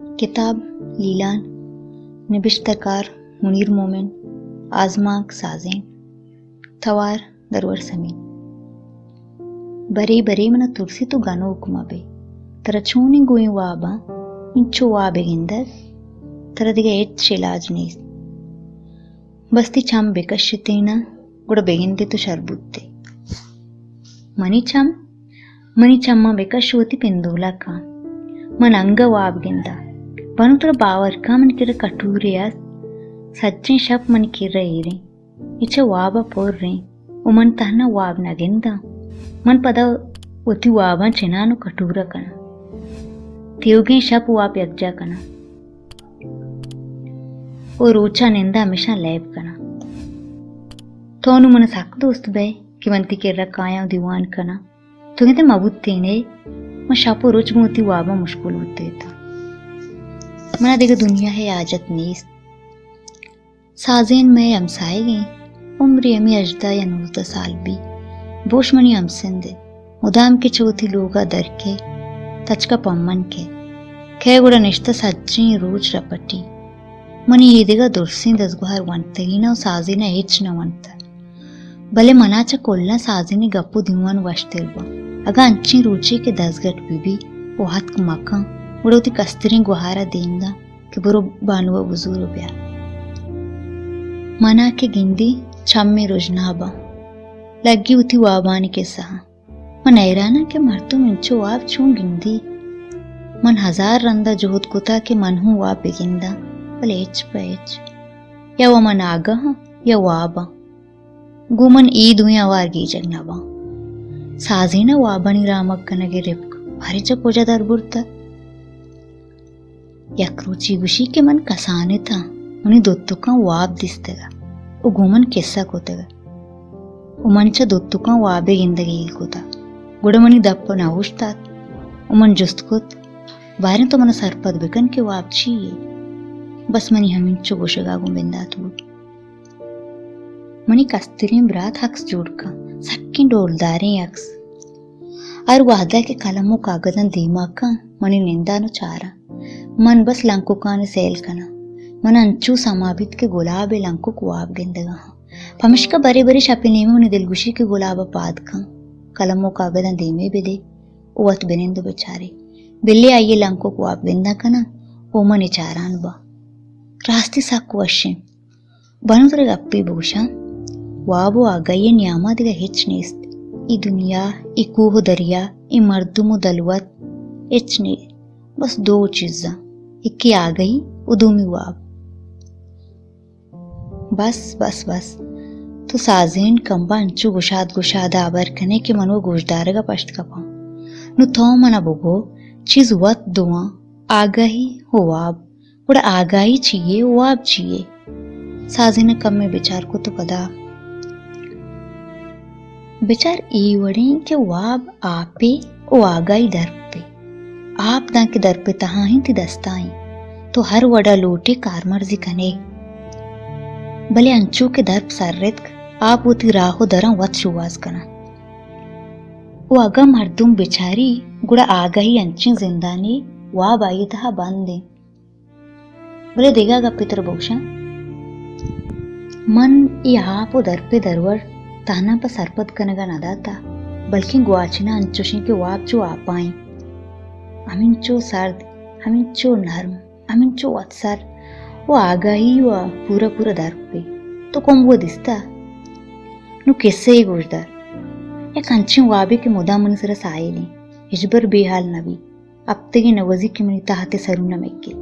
کتاب لیلان، نبشتہ کار منیر مومن، آزمانک سازین، توار درور سمین۔ برے برے منا ترسی تو گنوک مہ بے۔ ترا چونیں گوئیں واباں، انچو واب گندگ، ترا دگہ ہچ علاج نیست۔ بس تئی چم بکشتیناں، گڑا بگندے تو شر بوتے۔ منی چم، منی چماں بکش وتی پندولکاں۔ من انگہ واب گنداں۔ بانو ترا باور کن من کرا کٹورے است۔ سجیں شپ من کرا ایریں۔ اے چہ واب ء پر ایں۔ و من تہنا واب نہ گنداں۔ من پدا وتی واباں چنان و کٹورہ کناں۔ تیوگیں شپ واب یکجا کناں۔ و روچا نندا ہمیشاں لیب کناں۔ تو نوں من سک دوست بئے کہ من تئی کرا کایاں و دیوان کناں۔ تو گندے مہ بوتینے، من شپ و روچ گوں وتی واباں مشغول بوتیتاں۔ منا دگہ دنیا ء حاجت نیست۔ سازین مئے ہمساہگیں، عمری ہمے ہژدہ یا نوزدہ سال بی۔ بوش منی ہمسند انت۔ مدام کہ چہ وتی لوگا در کئے، تچکا پمن کئے۔ کئے گڑا نشتہ سجیں روچ رپٹی۔ منی ایدگہ درسیں دزگوہر ونتگی نہ و سازینا ہچ نہ ونتہ۔ بلے منا چہ کلاں سازینی گپ و دیوان وشتر باں۔ اگاں انچیں روچے کہ دزگٹ بہ بی و ہتک مکن، گڑا وتی کستریں گوہارا دیم داں۔ کہ برو بانوا بزور و بیار۔ منا کہ گندی چمے رژنا باں، لگی وتی وابانی کسہاں۔ من حیراناں کہ مردم انچو واب چون گندی۔ من ہزار رندا جہد کتا کہ من ہوں واب بگنداں، بلے ہچ پہ ہچ۔ یا و من آگاہاں یا واباں۔ گوں من اے دوئیں ہوار گیجگ نہ باں۔ سازین ء وابانی رامگ کنگ ء رپک باریں چہ کجا در برتہ؟ یک روچی گوشی کہ من کسان اتاں، منی دوتکاں واب دیستگ ء و گوں من کسہ کتگ ء و من چہ دوتکاں وابے گندگ ہیل کتہ۔ گڑا منی دپ ء نہ اوشتات و من جست کت، باریں تو من ء سرپد بکن کہ واب چی یے؟ بس منی ہمینچو گوشگ ء گوں بندات بوت۔ منی کستریں برات عکس جوڑ کن، سکیں ڈولداریں عکس۔ ہر وہدہ کہ قلم و کاگداں دیما کن، منی نندان و چاراں۔ من بس لنککانی سیل کناں۔ من انچو سما بیت کہ گلاب ء لنکک واب گندگا ہاں۔ پمشکا برے برے شپ ء نیمہ منی دلگوشی کہ گلاب ء پاد کن، قلم و کاگداں دیمے بدے و وت بنند و بچارے۔ بلے آئی ء لنکک واب گنداں کناں و من ء چاران باں۔ راستی سک وشیں۔ بانو ترا گپے بگوشاں، واب و آگاہی ء نیاما دگہ ہچ نیست۔ اے دنیا، اے کوہ و دریا، اے مردم و دلوت، ہچ نیست۔ بس دو چیزاں، یکے آگاہی و دومی واب۔ بس، بس، بس۔ تو سازین کمبا انچو گشاد گشاد ء ہبر کنے کہ من و گوشدارگ ء پشت کپاں۔ نوں تو من ء بگو، چیز وت دواں، آگاہی و واب۔ گڑا آگاہی چی یے و واب چی یے؟ سازین ء کمے بچار کت و پدا، بچار اے وڑیں کہ واب آپے و آگاہی درپے۔ آپ دانکہ درپے تہا انت، تئی دستا انت۔ تو ہر وڑا لوٹے کارمرزی کنے۔ بلے انچو کہ درپ سر اتک، آپ وتی راہ و دراں وت شوہاز کناں۔ و اگاں مردم بچاری، گڑا آگاہی انچیں زندانے، واب آئی تہا بند انت۔ بلے دگہ گپے ترا بگوشاں، من اے آپ و درپے درور تہنا پہ سرپد کنگا نہ داتا، بلکیں گواچناں انچوشیں کہ واب چو آپا انت، ہمینچو سرد، ہمینچو نرم، ہمینچو وتسر و آگاہی و پورا پورا درپے۔ تو کمبو دیستا؟ نوں کسہ یے گوشدار۔ یک انچیں وابے کہ مدام منی سرا ساہیل انت، ہچبر بے حال نہ بیت۔ ہپتگے نوزی کہ منی تہت ء سرون ء مکے۔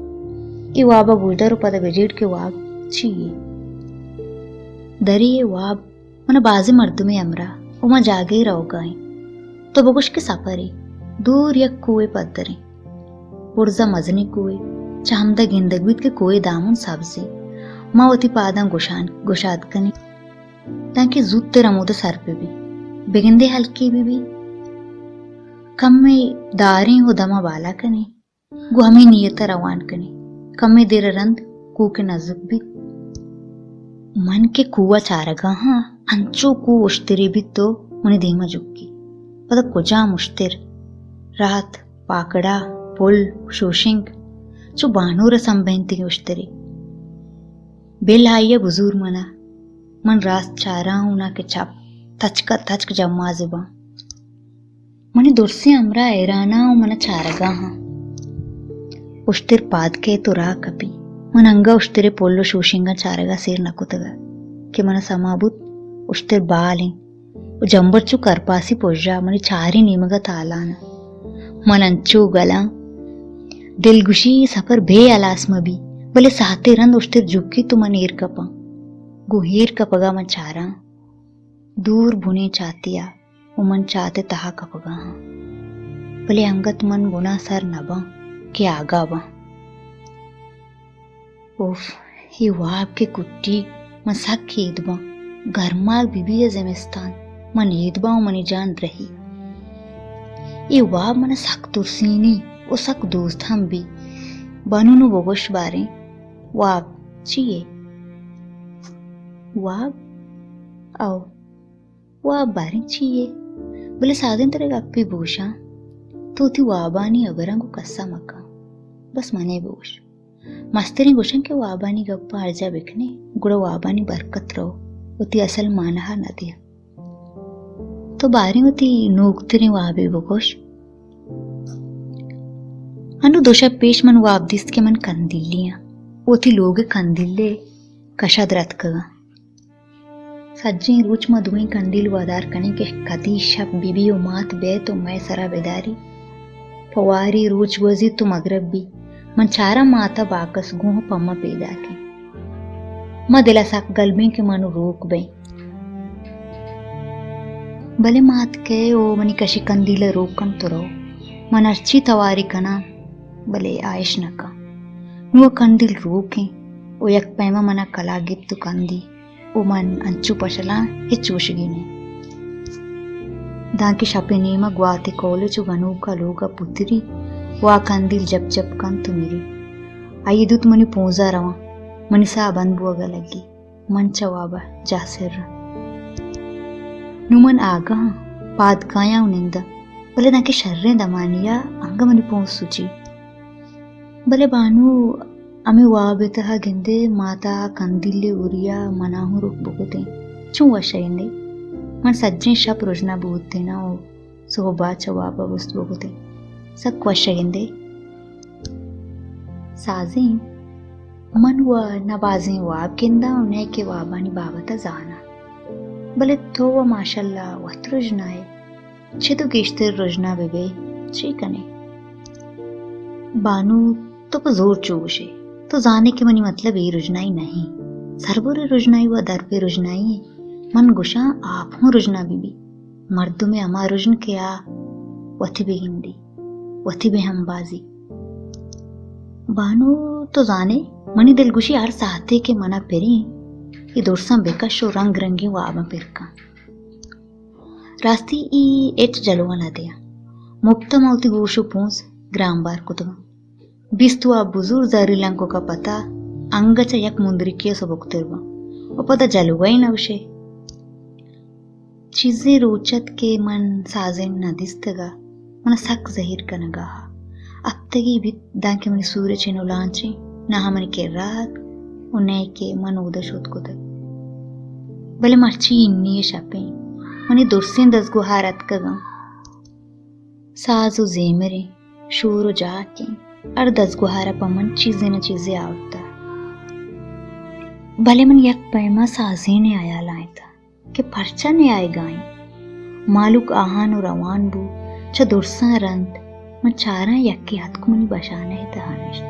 اے واب ء گوشدار و پدا بجیڑ کہ واب چی یے؟ درے ء واب من ء بازیں مردمے ہمراہ و ما جاگہے روگا ایں۔ تو بگوش کہ سپرے، دور یک کوہے پدریں۔ برزا مزنیں کوہے، چہ ہمدا گندگ بیت کہ کوہے دامن سبزے۔ ما وتی پاداں گشان، گشاد کنیں۔ تانکہ زوتر ہمودا سر بہ بی، بگندے ہلکے بہ بی۔ کمے داریں و دما بالا کنیں، گوں ہمے نیت ء روان کنیں۔ کمے دیر ء رند کوہ کہ نزک بیت۔ من کہ کوہ ء چارگا ہاں، انچو کوہ اشترے بیت تو منی دیما جکی۔ پدا کجام اشتر؟ رات، پاکڑا، پل، شوشنگ۔ چو بانور ء سمبہینتگیں اشترے۔ بل آئی ء بزور من ء۔ من راست چاراں اوں ناں کہ چپ، تچک ء تچک جمازے باں۔ منی درسیں ہمراہ حیراناں و من ء چارگا ہاں۔ اشتر پاد کئیت و راہ کپی۔ من انگہ اشتر ء پل و شوشنگاں چارگا سیر نہ کتگ کہ من ء سما بوت اشتر بال انت و جمبر چو کرپاسی پژا منی چاریں نیمگا تالان ء۔ من انچو گلاں، دل گوشی اے سفر بے ہلاس مہ بی، بلے ساعتے رند اشتر جکی تو من ایر کپاں۔ گوں ایر کپگا من چاراں۔ دور بنیں چاتیا و من چات ء تہا کپگا آں۔ بلے انگت من بنا سر نہ باں کہ آگاہ باں۔ اوف، اے واب کہ کٹی، من سک اید باں۔ گرماگ بہ بی ء زمستان، من اید باں و منی جان درہی۔ اے واب من ء سک ترسینی و سک دوست ہم بی۔ بانو نوں بگوش باریں، واب چی یے؟ واب؟ او، واب باریں چی یے؟ بلے سازیں ترا گپے بگوشاں، تو وتی وابانی ہبراں گوں کسا مکن، بس منے بگوش۔ مستریں گوشن کہ وابانی گپاں ہرجا بکنے، گڑا وابانی برکت رو، وتی اصل مانہا نہ دیا۔ تو باریں وتی نوکتریں وابے بگوش۔ انوں دو شپ پیش من واب دیست کہ من کندیلی آں۔ وتی لوگ ء کندیل ء کشا دراتکگاں۔ سجیں روچ ما دوئیں کندیل ودار کنیں کہ کدی شپ بہ بی و مات بیت و مئے سرا بداری۔ پہ واری روچ گوزیت و مگرب بی۔ من چاراں مات ء باکس گوں پہ ما پیداک انت۔ ما دل ء سک گلبیں کہ ما نوں روک بئیں۔ بلے مات کئے و منی کشی کندیل ء روک کنت و رو۔ من ہرچی تواری کناں، بلے آ اش نہ کن۔ نوں آ کندیل روک انت و یک پیما من ء کلاگ گپت و کندی و من انچو پشلاں ہچ گوشگی نہ۔ دانکہ شپ ء نیم ء گوات ء کولچ و گنوک ء لوگ ء پتری و آ کندیل جپ جپ کنت و مری۔ آئی ء دوت منی پونز ء رواں، منی ساہ بند بوگ ء لگی۔ من چہ واب ء جاہ سر آں۔ نوں من آگاہ آں، پاد کایاں و ننداں، بلے دانکہ شریں دمانی ء انگہ منی پونز سچی۔ بلے بانو، ہمے واب ء تہا گندے مات ء کندیل ء اوری ء منا ہوں رک بکتیں۔ چون وش ء گندے؟ من سجیں شپ رژنا بوتیناں و سہب ء چہ واب ء بست بکتیں۔ سک وش ء گندے۔ سازیں، من و نہ بازیں واب گنداں و نئے کہ وابانی بابت ء زاناں۔ بلے تو و ماشاءاللہ وت رژنا ئے۔ چد و گیشتر رژنا بہ بئے، چے کنئے؟ بانو، تو پہ زور چو گوشئے۔ تو زانئے کہ منی مطلب اے رژنائی نہ انت۔ سربر ء رژنائی و درب ء رژنائی انت۔ من گوشاں آپ ہوں رژنا بہ بی۔ مردم ء ہما رژن کہ آ وتی بہ گندی، وتی بہ ہمبازی۔ بانو، تو زانئے، منی دلگوشی ہر ساعتے کہ منا پریں، اے درساں بکش و رنگ رنگیں واباں پر کن۔ راستی ای ہچ جلوہ نہ دیاں۔ مپت ء من وتی گوش و پونز گرانبار کتگاں۔ بیست واب بزور زری لنکک ء پتا انگہ چہ یک مندرکی ء سبکتر باں و پدا جلوہ ء نہ گوشے۔ چیزے روچ ات کہ من سازین نہ دیستگ ء من سک زہیر کنگا ء ہپتگی بیت۔ دانکہ منی سور ء چنو لانچیں، نہ ہم منی کرا ات و نئے کہ من اود ء شت کتگ۔ بلے مرچی اینی ء شپیں، منی درسیں دزگوہار اتکگاں۔ ساز و زیمریں، شور و جاکیں، ہر دزگوہار ء پہ من چیزے نہ چیزے آورتہ۔ بلے من یک پیما سازین ء ہیال آئیتہ۔ کہ پرچا نیائیگا انت؟ مہلوک آہان و روان بو، چہ درساں رند۔ من چاراں یکے اتک منی بشانہ ء تہا نشت۔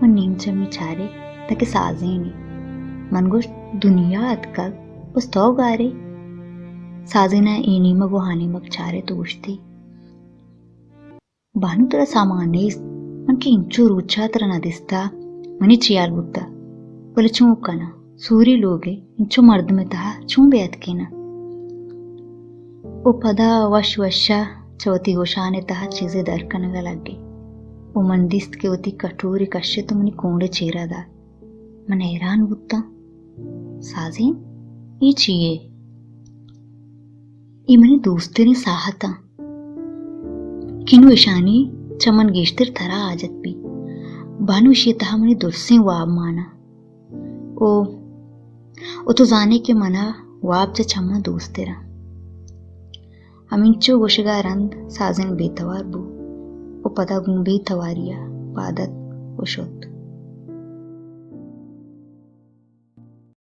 من نیم چمی چارے تاکہ سازینے۔ من گوشت، دنیا اتکگ، بس تو گارے؟ سازینا اے نیمگ و آ نیمگ چارت و گوشتی، بانو ترا سامان نیست، من کہ انچو روچا ترا نہ دیستا، منی چی حال بوتا؟ بلے چون کناں، سوری لوگے، انچو مردمے تہا چون بے اتکیناں؟ او پدا وش وشا چہ وتی گوشانے تہا چیزے در کنگا لگے۔ او من دیست کہ وتی کٹورے کشت و منی کونڈے چیرا دات۔ من حیران بوتاں۔ سازین، اے چی یے؟ اے منی دوستریں ساہتاں کہ نوں اشانی چہ من گیشتر ترا حاجت بیت۔ بانو، اشی ءِ تہا منی درسیں واب مانا۔ او، او تو زانے کہ منا واب چہ چماں دوستر انت۔ ہمینچو گوشگا رند سازن بے توار بو و پدا گوں بے تواری ءَ پاد اتک و شت۔